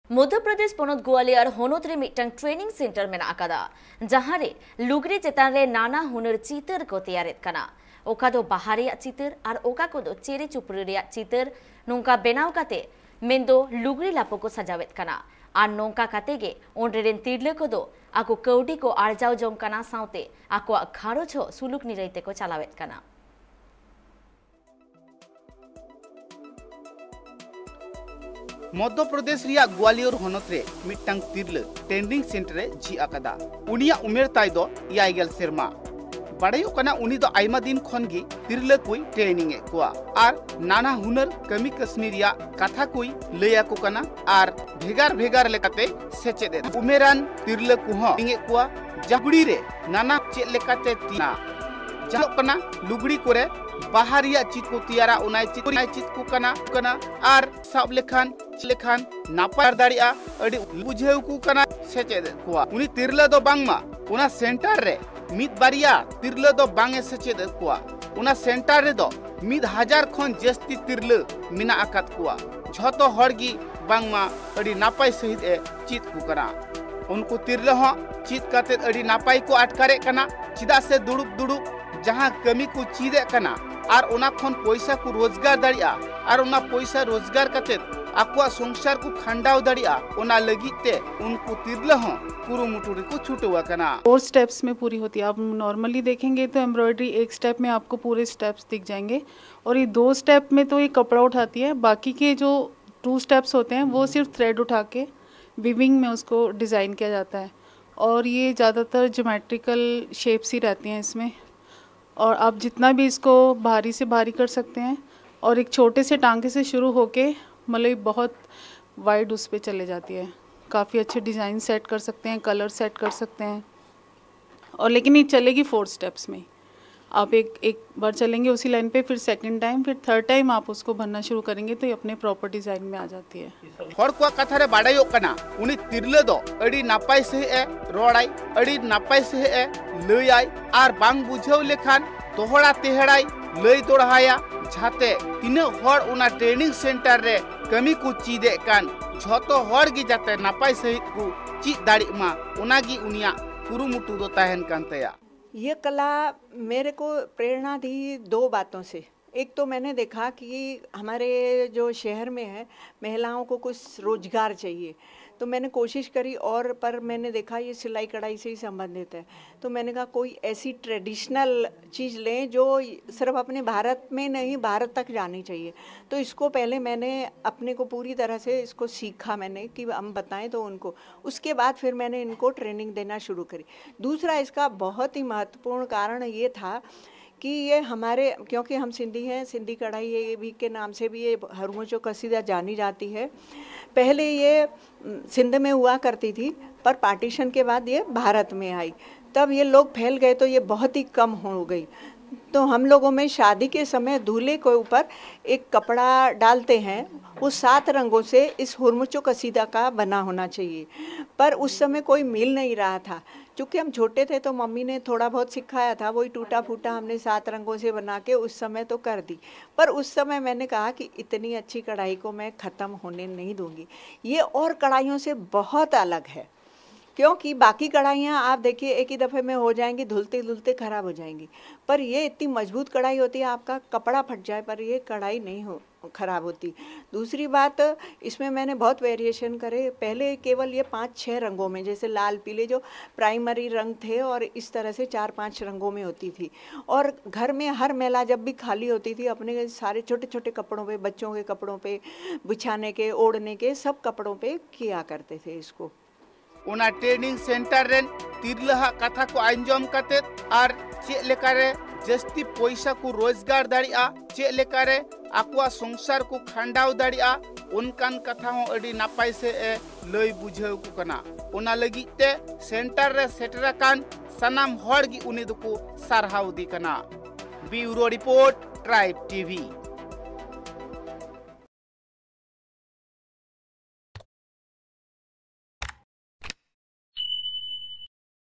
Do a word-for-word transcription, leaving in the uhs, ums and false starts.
ᱢᱚᱫᱽᱫᱷᱚ ᱯᱨᱚᱫᱮᱥ ᱯᱚᱱᱚᱛ ᱜᱣᱟᱞᱤᱭᱚᱨ ᱦᱚᱱᱚᱛ ᱨᱮ ᱢᱤᱫᱴᱟᱝ ᱴᱨᱮᱱᱤᱝ ᱥᱮᱱᱴᱟᱨ ᱢᱮᱱᱟᱜ ᱟᱠᱟᱫᱟ, ᱡᱟᱦᱟᱸ ᱨᱮ ᱞᱩᱜᱽᱲᱤ ᱪᱮᱛᱟᱱ ᱨᱮ ᱱᱟᱱᱟ ᱦᱩᱱᱟᱹᱨ ᱪᱤᱛᱟᱹᱨ ᱠᱚ ᱛᱮᱭᱟᱨᱮᱫ ᱠᱟᱱᱟ᱾ ᱚᱠᱟ ᱫᱚ ᱵᱟᱦᱟ ᱨᱮᱭᱟᱜ ᱪᱤᱛᱟᱹᱨ ᱟᱨ ᱚᱠᱟ ᱠᱚᱫᱚ ᱪᱮᱨᱮ ᱪᱩᱯᱲᱤ ᱨᱮᱭᱟᱜ ᱪᱤᱛᱟᱹᱨ, ᱱᱚᱝᱠᱟ ᱵᱮᱱᱟᱣ ᱠᱟᱛᱮ ᱢᱮᱱᱫᱚ ᱞᱩᱜᱽᱲᱤ ᱞᱟᱯᱚ ᱠᱚ ᱥᱟᱡᱟᱣᱮᱫ ᱠᱟᱱᱟ᱾ ᱟᱨ ᱱᱚᱝᱠᱟ ᱠᱟᱛᱮ ᱜᱮ ᱚᱸᱰᱮ ᱨᱮᱱ ᱛᱤᱨᱞᱟᱹ ᱠᱚᱫᱚ ᱟᱠᱚ ᱠᱟᱹᱣᱰᱤ ᱠᱚ ᱟᱨᱡᱟᱣ ᱡᱚᱝ ᱠᱟᱱᱟ, ᱥᱟᱶᱛᱮ ᱟᱠᱚᱣᱟᱜ ᱜᱷᱟᱨᱚᱸᱡᱽ ᱦᱚᱸ ᱥᱩᱞᱩᱠ ᱱᱤᱨᱟᱹᱭ ᱛᱮᱠᱚ ᱪᱟᱞᱟᱣᱮᱫ ᱠᱟᱱᱟ᱾ ᱢᱚᱫᱽᱫᱷᱚ ᱯᱨᱚᱫᱮᱥ ᱨᱮᱭᱟᱜ ᱜᱣᱟᱞᱤᱭᱚᱨ ᱦᱚᱱᱚᱛ ᱨᱮ ᱢᱤᱫᱴᱟᱝ ᱛᱤᱨᱞᱟᱹ ᱴᱨᱮᱱᱤᱝ ᱥᱮᱱᱴᱟᱨ ᱮ ᱡᱷᱤᱡ ᱟᱠᱟᱫᱟ᱾ ᱩᱱᱤᱭᱟᱜ ᱩᱢᱮᱨ ᱛᱟᱭ ᱫᱚ ᱮᱭᱟᱭ ᱜᱮᱞ ᱥᱮᱨᱢᱟ᱾ ᱵᱟᱲᱟᱭᱚᱜ ᱠᱟᱱᱟ, ᱩᱱᱤ ᱫᱚ ᱟᱭᱢᱟ ᱫᱤᱱ ᱠᱷᱚᱱ ᱜᱮ ᱛᱤᱨᱞᱟᱹ ᱠᱚᱭ ᱴᱨᱮᱱᱤᱝ ᱮᱫ ᱠᱚᱣᱟ ᱟᱨ ᱱᱟᱱᱟ ᱦᱩᱱᱟᱹᱨ ᱠᱟᱹᱢᱤ ᱠᱟᱹᱥᱱᱤ ᱨᱮᱭᱟᱜ ᱠᱟᱛᱷᱟ ᱠᱚᱭ ᱞᱟᱹᱭ ᱟᱠᱚ ᱠᱟᱱᱟ ᱟᱨ ᱵᱷᱮᱜᱟᱨ ᱵᱷᱮᱜᱟᱨ ᱞᱮᱠᱟᱛᱮ ᱥᱮᱪᱮᱫ ᱮᱫ ᱩᱢᱮᱨᱟᱱ ᱛᱤᱨᱞᱟᱹ ᱠᱚᱦᱚᱸ ᱴᱨᱮᱱᱤᱝ ᱮᱫ ᱠᱚᱣᱟ᱾ ᱡᱟᱦᱟᱸ ᱞᱩᱜᱽᱲᱤ ᱨᱮ ᱱᱟᱱᱟ ᱪᱮᱫ ᱞᱮᱠᱟᱛᱮ ᱛᱤᱱᱟ ᱡᱟᱦᱟᱸ ᱠᱟᱱᱟ ᱞᱩᱜᱽᱲᱤ ᱠᱚᱨᱮ ᱵᱟᱦᱟ ᱨᱮᱭᱟᱜ ᱪᱤᱛ ᱠᱚ ᱛᱮᱭᱟᱨᱟ, ᱚᱱᱟ ᱪᱤᱛ ᱠᱚ ᱠᱟᱱᱟ, ᱠᱟᱱᱟ ᱟᱨ ᱥᱟᱵ ᱞᱮᱠᱷᱟᱱ ᱪᱮᱫ ᱞᱮᱠᱷᱟᱱ ᱱᱟᱯᱟᱭ ᱫᱟᱲᱮᱭᱟᱜᱼᱟ, ᱟᱹᱰᱤ ᱵᱩᱡᱷᱟᱹᱣ ᱠᱚ ᱠᱟᱱᱟ ᱥᱮᱪᱮᱫ ᱮᱫ ᱠᱚᱣᱟ᱾ ᱩᱱᱤ ᱛᱤᱨᱞᱟᱹ ᱫᱚ ᱵᱟᱝᱢᱟ ᱚᱱᱟ ᱥᱮᱱᱴᱟᱨ ᱨᱮ ᱢᱤᱫ ᱵᱟᱨᱭᱟ ᱛᱤᱨᱞᱟᱹ ᱫᱚ ᱵᱟᱝ ᱮ ᱥᱮᱪᱮᱫ ᱮᱫ ᱠᱚᱣᱟ᱾ ᱚᱱᱟ ᱥᱮᱱᱴᱟᱨ ᱨᱮᱫᱚ ᱢᱤᱫ ᱦᱟᱡᱟᱨ ᱠᱷᱚᱱ ᱡᱟᱹᱥᱛᱤ ᱛᱤᱨᱞᱟᱹ ᱢᱮᱱᱟᱜ ᱟᱠᱟᱫ ᱠᱚᱣᱟ᱾ ᱡᱷᱚᱛᱚ ᱦᱚᱲ ᱜᱮ ᱵᱟᱝᱢᱟ ᱟᱹᱰᱤ ᱱᱟᱯᱟᱭ ᱥᱟᱺᱦᱤᱡ ᱮ ᱪᱮᱫ ᱠᱚ ᱠᱟᱱᱟ᱾ ᱩᱱᱠᱩ ᱛᱤᱨᱞᱟᱹ ᱦᱚᱸ ᱪᱮᱫ ᱠᱟᱛᱮᱫ ᱟᱹᱰᱤ ᱱᱟᱯᱟᱭ ᱠᱚ ᱟᱴᱠᱟᱨᱮᱫ ᱠᱟᱱᱟ, ᱪᱮᱫᱟᱜ ᱥᱮ ᱫᱩᱲᱩᱵ ᱫᱩᱲᱩᱵ ᱡᱟᱦᱟᱸ ᱠᱟᱹᱢᱤ ᱠᱚ ᱪᱮᱫ ᱮᱫ ᱠᱟᱱᱟ ᱟᱨ ᱚᱱᱟ ᱠᱷᱚᱱ ᱯᱚᱭᱥᱟ ᱠᱚ ᱨᱳᱡᱽᱜᱟᱨ ᱫᱟᱲᱮᱭᱟᱜᱼᱟ ᱟᱨ ᱚᱱᱟ ᱯᱚᱭᱥᱟ ᱨᱳᱡᱽᱜᱟᱨ ᱠᱟᱛᱮᱫ ᱟᱠᱚᱣᱟᱜ ᱥᱚᱝᱥᱟᱨ ᱠᱚ ᱠᱷᱟᱸᱰᱟᱣ ᱫᱟᱲᱮᱭᱟᱜᱼᱟ, ᱚᱱᱟ ᱞᱟᱹᱜᱤᱫ ᱛᱮ ᱩᱱᱠᱩ ᱛᱤᱨᱞᱟᱹ ᱦᱚᱸ ᱠᱩᱨᱩᱢᱩᱴᱩ ᱨᱮᱠᱚ ᱪᱷᱩᱴᱟᱹᱣ ᱟᱠᱟᱱᱟ᱾ फोर स्टेप्स में पूरी होती है। आप नॉर्मली देखेंगे तो एम्ब्रॉयडरी एक स्टेप में आपको पूरे स्टेप्स दिख जाएंगे, और ये दो स्टेप में तो ये कपड़ा उठाती है, बाकी के जो टू स्टेप्स होते हैं वो सिर्फ थ्रेड उठा के वीविंग में उसको डिज़ाइन किया जाता है। और ये ज़्यादातर ज्योमेट्रिकल शेप्स ही रहती हैं इसमें। और आप जितना भी इसको भारी से भारी कर सकते हैं, और एक छोटे से टांके से शुरू होके मतलब बहुत वाइड उस पे चले जाती है। काफ़ी अच्छे डिज़ाइन सेट कर सकते हैं, कलर सेट कर सकते हैं। और लेकिन ये चलेगी फोर स्टेप्स में ही। आप एक एक बार चलेंगे उसी लाइन पे, फिर सेकंड टाइम, फिर थर्ड टाइम आप उसको भरना शुरू करेंगे तो ये अपने प्रॉपर डिज़ाइन में आ जाती है। ᱦᱚᱲ ᱠᱚᱣᱟᱜ ᱠᱟᱛᱷᱟ ᱨᱮ ᱵᱟᱰᱟᱭᱚᱜ ᱠᱟᱱᱟ, ᱩᱱᱤ ᱛᱤᱨᱞᱟᱹ ᱫᱚ ᱟᱹᱰᱤ ᱱᱟᱯᱟᱭ ᱥᱟᱺᱦᱤᱡ ᱮ ᱨᱚᱲᱟᱭ, ᱟᱹᱰᱤ ᱱᱟᱯᱟᱭ ᱥᱟᱺᱦᱤᱡ ᱮ ᱞᱟᱹᱭᱟᱭ ᱟᱨ ᱵᱟᱝ ᱵᱩᱡᱷᱟᱹᱣ ᱞᱮᱠᱷᱟᱱ ᱫᱚᱦᱲᱟ ᱛᱮᱦᱲᱟᱭ ᱞᱟᱹᱭ ᱫᱚᱲᱦᱟᱭᱟ, ᱡᱟᱦᱟᱸᱛᱮ ᱛᱤᱱᱟᱹᱜ ᱦᱚᱲ ᱚᱱᱟ ᱴᱨᱮᱱᱤᱝ ᱥᱮᱱᱴᱟᱨ ᱨᱮ ᱠᱟᱹᱢᱤ ᱠᱚ ᱪᱮᱫ ᱮᱫ ᱠᱟᱱ ᱡᱷᱚᱛᱚ ᱦᱚᱲ ᱜᱮ ᱡᱟᱛᱮ ᱱᱟᱯᱟᱭ ᱥᱟᱺᱦᱤᱡ ᱠᱚ ᱪᱮᱫ ᱫᱟᱲᱮᱜ ᱢᱟ, ᱚᱱᱟ ᱜᱮ ᱩᱱᱤᱭᱟᱜ ᱠᱩᱨᱩᱢᱩᱴᱩ ᱫᱚ ᱛᱟᱦᱮᱱ ᱠᱟᱱ ᱛᱟᱭᱟ᱾ ये कला मेरे को प्रेरणा दी दो बातों से। एक तो मैंने देखा कि हमारे जो शहर में है, महिलाओं को कुछ रोजगार चाहिए, तो मैंने कोशिश करी और पर मैंने देखा ये सिलाई कढ़ाई से ही संबंधित है। तो मैंने कहा कोई ऐसी ट्रेडिशनल चीज़ लें जो सिर्फ अपने भारत में नहीं, भारत तक जानी चाहिए। तो इसको पहले मैंने अपने को पूरी तरह से इसको सीखा मैंने कि हम बताएं तो उनको। उसके बाद फिर मैंने इनको ट्रेनिंग देना शुरू करी। दूसरा इसका बहुत ही महत्वपूर्ण कारण ये था कि ये हमारे, क्योंकि हम सिंधी हैं, सिंधी कढ़ाई ये भी के नाम से भी ये हुरमुचो कसीदा जानी जाती है। पहले ये सिंध में हुआ करती थी, पर पार्टीशन के बाद ये भारत में आई। तब ये लोग फैल गए तो ये बहुत ही कम हो गई। तो हम लोगों में शादी के समय दूल्हे के ऊपर एक कपड़ा डालते हैं, वो सात रंगों से इस हुरमुचो कसीदा का बना होना चाहिए। पर उस समय कोई मिल नहीं रहा था। चूँकि हम छोटे थे तो मम्मी ने थोड़ा बहुत सिखाया था, वही टूटा फूटा हमने सात रंगों से बना के उस समय तो कर दी। पर उस समय मैंने कहा कि इतनी अच्छी कढ़ाई को मैं ख़त्म होने नहीं दूँगी। ये और कढ़ाइयों से बहुत अलग है, क्योंकि बाकी कढ़ाइयाँ आप देखिए एक ही दफ़े में हो जाएंगी, धुलते धुलते ख़राब हो जाएंगी, पर ये इतनी मजबूत कढ़ाई होती है, आपका कपड़ा फट जाए पर ये कढ़ाई नहीं हो ख़राब होती। दूसरी बात, इसमें मैंने बहुत वेरिएशन करे। पहले केवल ये पाँच छः रंगों में, जैसे लाल पीले जो प्राइमरी रंग थे और इस तरह से चार पांच रंगों में होती थी। और घर में हर महिला जब भी खाली होती थी, अपने सारे छोटे छोटे कपड़ों पे, बच्चों के कपड़ों पे, बिछाने के, ओढ़ने के, सब कपड़ों पे किया करते थे इसको। ᱚᱱᱟ ᱴᱨᱮᱱᱤᱝ ᱥᱮᱱᱴᱟᱨ ᱨᱮᱱ ᱛᱤᱨᱞᱟᱹ ᱦᱟᱜ ᱠᱟᱛᱷᱟ ᱠᱚ ᱟᱸᱡᱚᱢ ᱠᱟᱛᱮ ᱟᱨ ᱪᱮᱫ ᱞᱮᱠᱟᱨᱮ ᱡᱟᱹᱥᱛᱤ ᱯᱚᱭᱥᱟ ᱠᱚ ᱨᱳᱡᱽᱜᱟᱨ ᱫᱟᱲᱮᱭᱟᱜᱼᱟ, ᱪᱮᱫ ᱞᱮᱠᱟᱨᱮ ᱟᱠᱚᱣᱟᱜ ᱥᱚᱝᱥᱟᱨ ᱠᱚ ᱠᱷᱟᱸᱰᱟᱣ ᱫᱟᱲᱮᱭᱟᱜᱼᱟ, ᱚᱱᱠᱟᱱ ᱠᱟᱛᱷᱟ ᱦᱚᱸ ᱟᱹᱰᱤ ᱱᱟᱯᱟᱭ ᱥᱮᱫ ᱮ ᱞᱟᱹᱭ ᱵᱩᱡᱷᱟᱹᱣ ᱠᱚ ᱠᱟᱱᱟ᱾ ᱚᱱᱟ ᱞᱟᱹᱜᱤᱫ ᱛᱮ ᱥᱮᱱᱴᱟᱨ ᱨᱮ ᱥᱮᱴᱮᱨ ᱟᱠᱟᱱ ᱥᱟᱱᱟᱢ ᱦᱚᱲ ᱜᱮ ᱩᱱᱤ ᱫᱚᱠᱚ ᱥᱟᱨᱦᱟᱣ ᱮᱫᱮ ᱠᱟᱱᱟ᱾ ᱵᱤᱭᱩᱨᱳ ᱨᱤᱯᱳᱨᱴ, ᱴᱨᱟᱭᱤᱵᱽ ᱴᱤᱵᱷᱤ᱾